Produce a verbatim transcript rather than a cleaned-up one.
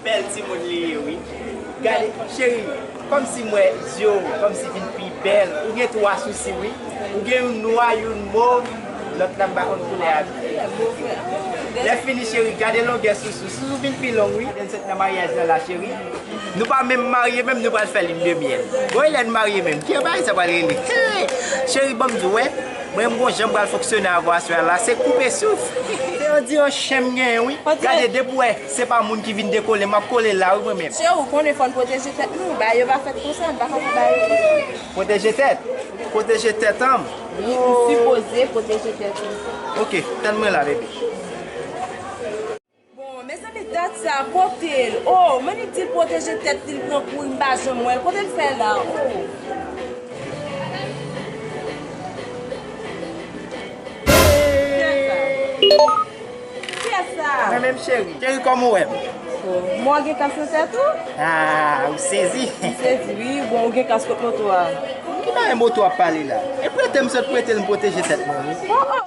Bèl timoun li ye, wi. Gade, cheri, kòmsi m wè zye w, kòmsi vin pi bèl. Ou gen twa sousi, wi. Ou gen youn nwa, youn mov, lòt la m pa konn koulè a. Lè fini, cheri, gade longè sousou. Sousou vin pi long, wi. Gade n sot nan maryaj la, la, cheri. Nou pa menm marye, menm nou pral fè lin de myèl. Bon, e lè n marye menm, ki bagay sa pral rele? Hey! Cheri, ban m di w, wè, mwen, m gon jan m pral fonksyone avè w aswè a la, se koupe souf. Se on di yon chen m genyen, wi. Gade, depi w wè, se pa moun ki vin dekole, m ap kole la, wi, mwen menm. Cheri, ou konnen fò n pwoteje tèt nou, bagay yo pa fèt konsa, n pa ka fè bagay yo konsa. Pwoteje tèt? Pwoteje tèt an m? Wi, ou sipoze pwoteje tèt ou. Oke, tann mwen la, bebe. Bon, mezanmi, dat sa, kote l? Oh, men li di l pwoteje tèt li, l pran kouri, m pa janm wè l. Kote l fè la? Oh. Kiyès sa? Kiyès sa? Mwen menm, cheri. Cheri, kòman w wè m? Oh, mwen gen kas nan tèt ou? Ah, ou sezi. M sezi, wi. Bon, ou gen kas kot moto a? Ki bagay moto ap pale la? E prete m sot prete l, m pwoteje tèt mwen, wi. Oh, oh.